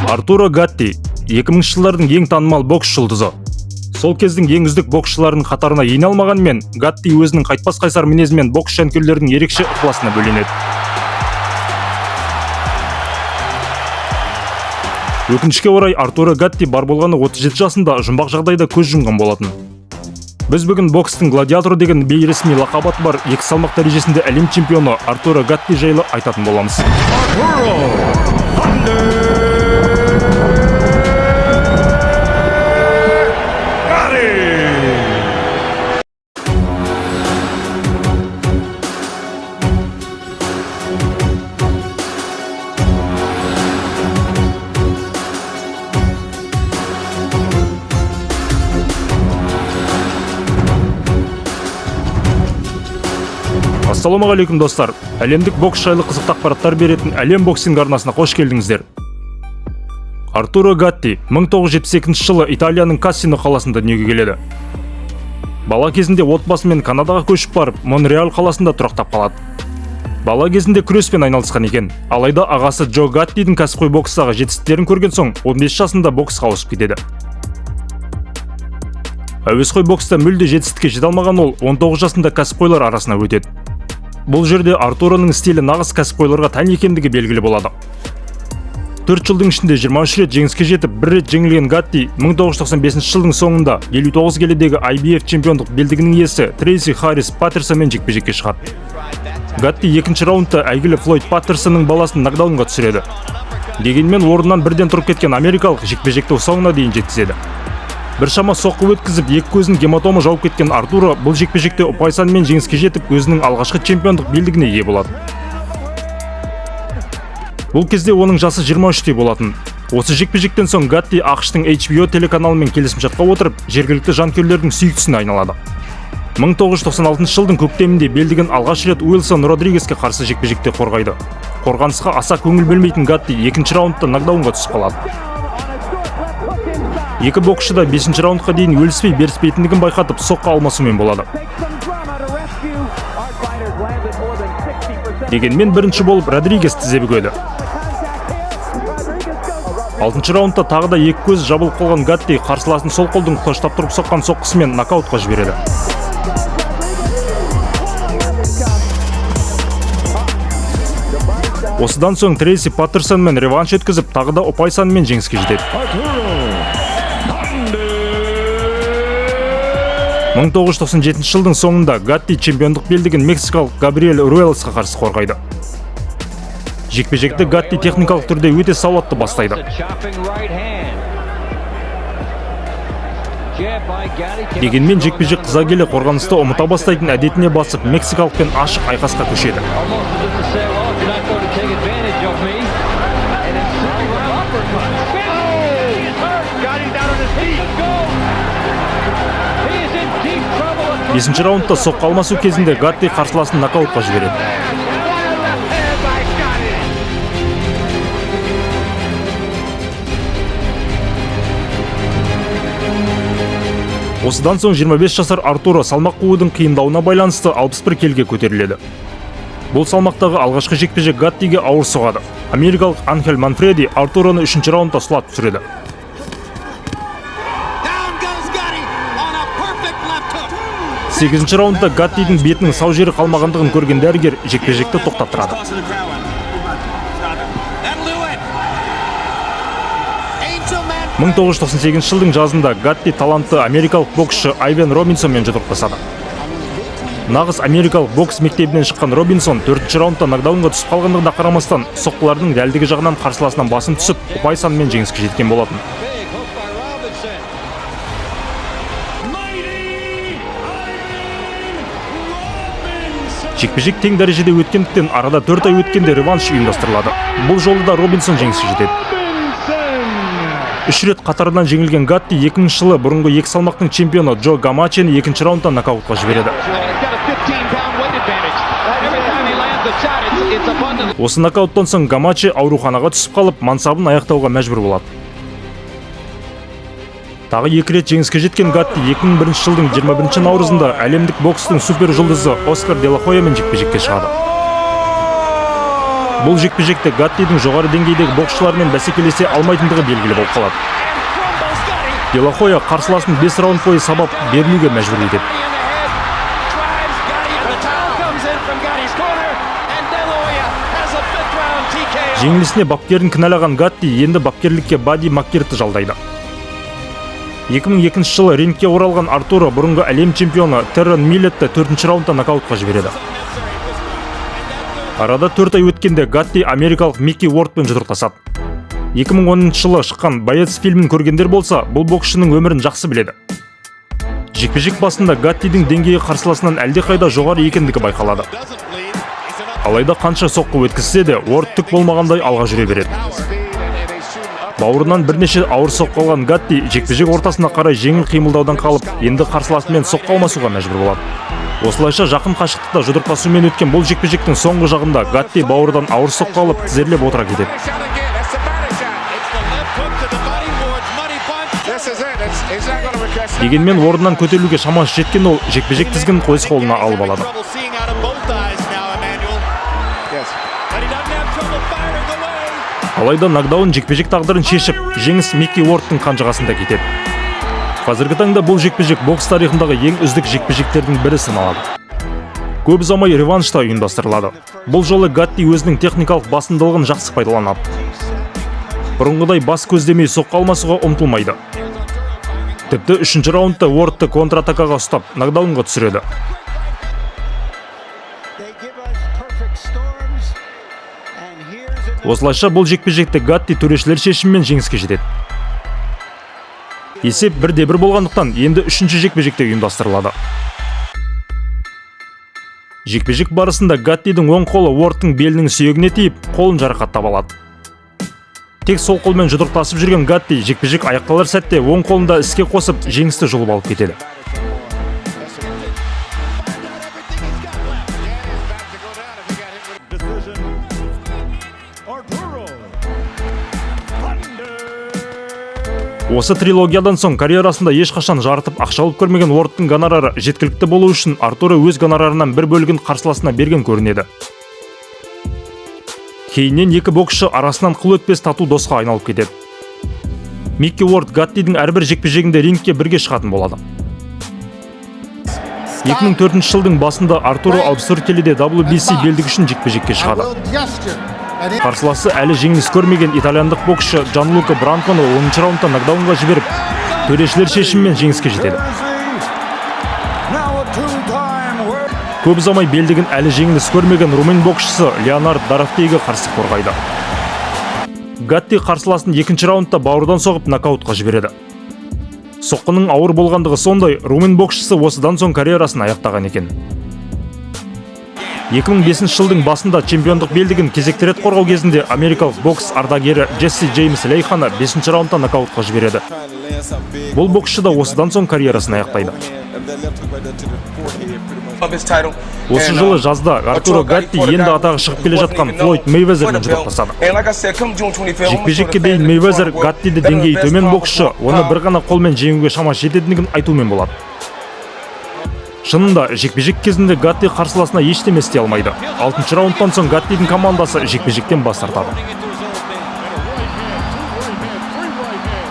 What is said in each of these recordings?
Артуро Гатти 2000 жылдардың ең танымал бокс жұлдызы. Сол кездің ең үздік боксшыларының қатарына ене алмағанымен, Гатти өзінің қайтпас қайсар мінезімен бокс жанкүйерлерінің ерекше ықыласына бөленеді. Өкінішке орай, Артуро Гатти бар болғаны 37 жасында жұмбақ жағдайда көз жұмған болатын. Біз бүгін бокстың гладиаторы деген бейресми лақап аты бар екі салмақ дәрежесінде әлем чемпионы Артуро Гатти жайлы айтатын боламыз. Ассалаумағалейкум, достар! Әлемдік бокс жайлы қызықты ақпараттар беретін Әлем боксинг арнасына қош келдіңіздер. Артуро Гатти 1972 жылы Италияның Кассино қаласында дүниеге келеді. Бала кезінде отбасымен Канадаға көшіп барып, Монреаль қаласында тұрақтап қалады. Бала кезінде күреспен айналысқан екен. Алайда ағасы Джо Гаттидің кәсіпқой бокстағы жетістіктерін көрген соң 15 жасында боксқа ауысып кетеді. Әуесқой бокста мүлде жетістікке жете алмаған ол 19 жасында кәсіпқойлар арасына өтеді. Бұл жерде Артуроның стилі нағыз кәсіпқойларға тән екендігі белгілі болады. 4 жылдың ішінде 23 рет жеңіске жетіп, бір рет жеңілген Гатти 1995 жылдың соңында 59 келідегі IBF чемпиондық белдігінің иесі Трейси Харрис Паттерсонмен жекпе-жекке шығады. Гатти екінші раундта әйгілі Флойд Паттерсонның баласын нокдаунға түсіреді. Дегенмен орнынан бірден тұрып кеткен америкалық жекпе-жекті соңына дейін жеткізеді. Біршама соққы өткізіп, екі көзін гематома жауып кеткен Артуро бұл жекпе-жекте ұпай санымен жеңіске жетіп, өзінің алғашқы чемпиондық белдігіне ие болады. Бұл кезде оның жасы 23-те болатын. Осы жекпе-жектен соң Гатти ақш-тың HBO телеканалымен келісімшартқа отырып, жергілікті жанкүйерлердің сүйіктісіне айналады. 1996 жылдың көктемінде белдігін алғаш рет Уилсон Родригеске қарсы жекпе-жекте қорғайды. Қорғанысқа аса көңіл бөлмейтін Гатти екінші раундта нокдаунға түсіп қалады. Екі боксшы да бесінші раундқа дейін өліспей беріспейтіндігін байқатып, соққы алмасумен болады. Дегенмен бірінші болып Родригес тізе бүгеді. Алтыншы раундта тағы да екі көзі жабылып қалған Гатти қарсыласын сол қолдың құлаштап тұрып соққан соққысымен нокаутқа жібереді. Осыдан соң Трейси Паттерсонмен реванш өткізіп, тағы да ұпай санымен жеңіске жетеді. 1997 жылдың соңында Гатти чемпиондық белдігін мексикалық Габриэль Руэлсқа қарсы қорғайды. Жекпе-жекті Гатти техникалық түрде өте сауатты бастайды. Дегенмен жекпе-жек қыза келе қорғанысты ұмыта бастайтын әдетіне басып, мексикалықпен ашық айқасқа көшеді. Almost as if to say, well, if you're not going to take advantage of me, and it's uppercut. Got him down on his feet. Go. He is in deep trouble. Бесінші раундта соққы алмасу кезінде Гатти қарсыласын нокаутқа жібереді. What a left hand by Gatti. Осыдан соң 25 жасар Артуро салмақ қуудың қиындауына байланысты 61 келіге көтеріледі. Бұл салмақтағы алғашқы жекпе-жек Гаттиге ауыр соғады. Америкалық Анхель Манфреди Артуроны үшінші раундта сұлатып түсіреді. Down goes Gatti on a perfect left hook. Сегізінші раундта Гаттидің бетінің сау жері қалмағандығын көрген дәрігер жекпе-жекті тоқтаттырады. That'll do it. Angel Man 1998 жылдың жазында Гатти талантты америкалық боксшы Айвен Робинсонмен жұдырықтасады. Нағыз америкалық бокс мектебінен шыққан Робинсон төртінші раундта нокдаунға түсіп қалғандығына қарамастан, соққылардың дәлдігі жағынан қарсыласынан басым түсіп, ұпай санымен жеңіске жеткен болатын. Big hook by Robinson. Mighty Ivan Robinson. Жекпе-жек тең дәрежеде өткендіктен арада 4 ай өткенде реванш ұйымдастырылады. Бұл жолы да Робинсон жеңіске жетеді. Robinson. Үш рет қатарынан жеңілген Гатти 2000 жылы бұрынғы екі салмақтың чемпионы Джо Гамачені екінші раундта нокаутқа жібереді. I mean, he's got a 15-pound weight advantage. Every time he lands a shot, it's abundant. Осы нокауттан соң Гамачи ауруханаға түсіп қалып, мансабын аяқтауға мәжбүр болады. Тағы екі рет жеңіске жеткен Гатти 2001 жылдың 21 наурызында әлемдік бокстың супер жұлдызы Оскар де ла Хойямен жекпе-жекке шығады. Бұл жекпе-жекте Гаттидің жоғары деңгейдегі боксшылармен бәсекелесе алмайтындығы белгілі болып қалады. And crumbles Gatti. Де Ла Хойя қарсыласын 5 раунд бойы сабап, берілуге мәжбүр етеді. In the head. Drives Gatti. And the towel comes in from Gatti's corner. And De La Hoya has a fifth round TKO. Жеңілісіне бапкерін кінәлаған Гатти енді бапкерлікке Бадди Маккиртті жалдайды. 2002 жылы рингке оралған Артуро бұрынғы әлем чемпионы Террен Миллетті төртінші раундта нокаутқа жібереді. Арада 4 ай өткенде Гатти америкалық Микки Уордпен жұдырықтасады. 2010 жылы шыққан «Боец» фильмін көргендер болса, бұл боксшының өмірін жақсы біледі. Жекпе-жек басында Гаттидің деңгейі қарсыласынан әлдеқайда жоғары екендігі байқалады. Алайда қанша соққы өткізсе де, Уорд түк болмағандай алға жүре береді. Бауырынан бірнеше ауыр соққы алған Гатти жекпе-жек ортасына қарай жеңіл қимылдаудан қалып, енді қарсыласымен соққы алмасуға мәжбүр болады. Осылайша жақын қашықтықта жұдырықтасумен өткен бұл жекпе-жектің соңғы жағында Гатти бауырдан ауыр соққы алып, тізерлеп отыра кетеді. Shot again. That's the body shot. It's the left hook to the body. Ward's money punch. This is it. He's not going to regret. Дегенмен орнынан көтерілуге шамасы жеткен ол жекпе-жек тізгінін өз қолына алып алады. Trouble seeing out of both eyes now, Emmanuel. Yes. But he doesn't have trouble firing away. Алайда нокдаун жекпе-жек тағдырын шешіп, жеңіс Микки Уордтың қанжығасында кетеді. Қазіргі таңда бұл жекпе-жек бокс тарихындағы ең үздік жекпе-жектердің бірі саналады. Көп ұзамай реванш та ұйымдастырылады. Бұл жолы Гатти өзінің техникалық басымдылығын жақсы пайдаланады. Бұрынғыдай бас көздемей соққы алмасуға ұмтылмайды. Тіпті үшінші раундта Уордты контратакаға ұстап, нокдаунға түсіреді. They give us perfect storms. And here's another. Осылайша бұл жекпе-жекті Гатти төрешілер шешімімен жеңіске жетеді. Есеп бірде бір болғандықтан, енді үшінші жекпе-жекте ұйымдастырылады. Жекпе-жек барысында Гаттидің оң қолы Уордтың белінің сүйегіне тиіп, қолын жарақаттап алады. Тек сол қолмен жұдырықтасып жүрген Гатти жекпе-жек аяқталар сәтте оң қолында іске қосып, жеңісті жұлып алып кетеді. Decision. Arturo Thunder. Осы трилогиядан соң карьерасында ешқашан жарытып ақша алып көрмеген Уордтың гонорары жеткілікті болу үшін Артуро өз гонорарынан бір бөлігін қарсыласына берген көрінеді. Кейіннен екі боксшы арасынан қыл өтпес тату досқа айналып кетеді. Микки Уорд Гаттидің әрбір жекпе-жегінде рингке бірге шығатын болады. 2004 жылдың басында Артуро 64 келіде WBC белдігі үшін жекпе-жекке шығады. Қарсыласы әлі жеңіліс көрмеген итальяндық боксшы Джанлука Бранконы 10 раундта нокдаунға жіберіп, төрешілер шешімімен жеңіске жетеді. Now a two-time world. Көп ұзамай белдігін әлі жеңіліс көрмеген румын боксшысы Леонард Дорофтейге қарсы қорғайды. Гатти қарсыласын екінші раундта бауырдан соғып, нокаутқа жібереді. Соққының ауыр болғандығы сондай, румын боксшысы осыдан соң карьерасын аяқтаған екен. 2005 жылдың басында чемпиондық белдігін кезекті рет қорғау кезінде америкалық бокс ардагері Джесси Джеймс Лейханы 5 раундта нокаутқа жібереді. Бұл боксшы да осыдан соң карьерасын аяқтайды. Осы жылы жазда Артуро Гатти енді атағы шығып келе жатқан Флойд Мейвезермен жұдырықтасады. Жекпе-жекке дейін Мейвезер Гаттиді деңгейі төмен боксшы, оны бір ғана қолмен жеңуге шамасы жететіндігін айтумен болады. Шынында, жекпе-жек кезінде Гатти қарсыласына ештеме істей алмайды. Алтыншы раундтан соң Гаттидің командасы жекпе-жектен бас тартады. Into his old man. Right hand,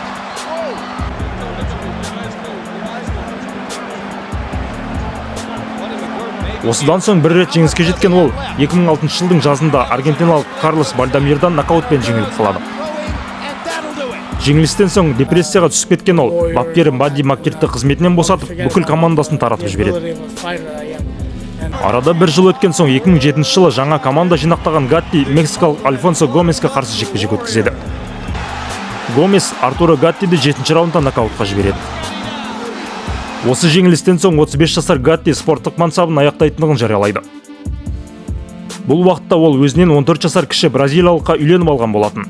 two right hands, three right hands. Oh! Осыдан соң бір рет жеңіске жеткен ол 2006 жылдың жазында аргентиналық Карлос Бальдамирдан нокаутпен жеңіліп қалады. And that'll do it. Жеңілістен соң депрессияға түсіп кеткен ол бапкері Бадди Маккиртті қызметінен босатып, бүкіл командасын таратып жібереді. Арада бір жыл өткен соң 2007 жылы жаңа команда жинақтаған Гатти мексикалық Альфонсо Гомеске қарсы жекпе-жек өткізеді. Гомес Артуро Гаттиді жетінші раундта нокаутқа жібереді. Осы жеңілістен соң 35 жасар Гатти спорттық мансабын аяқтайтындығын жариялайды. Бұл уақытта ол өзінен 14 жасар кіші бразилиялыққа үйленіп алған болатын.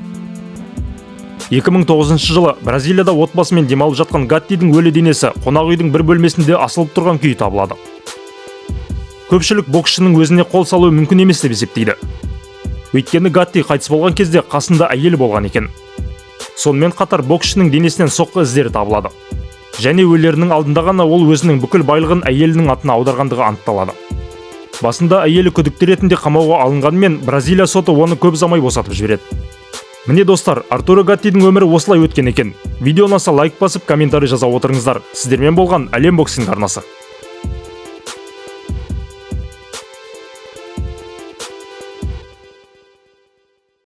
2009 жылы Бразилияда отбасымен демалып жатқан Гаттидің өлі денесі қонақ үйдің бір бөлмесінде асылып тұрған күйі табылады. Көпшілік боксшының өзіне қол салуы мүмкін емес деп есептейді. Өйткені Гатти қайтыс болған кезде қасында әйелі болған екен. Сонымен қатар боксшының денесінен соққы іздері табылады. Және өлерінің алдында ғана ол өзінің бүкіл байлығын әйелінің атына аударғандығы анықталады. Басында әйелі күдікті ретінде қамауға алынғанымен, Бразилия соты оны көп ұзамай босатып жібереді. Міне, достар, Артуро Гаттидің өмірі осылай өткен екен. Видео ұнаса, лайк басып, комментарий жаза отырыңыздар. Сіздермен болған Әлем Боксинг арнасы.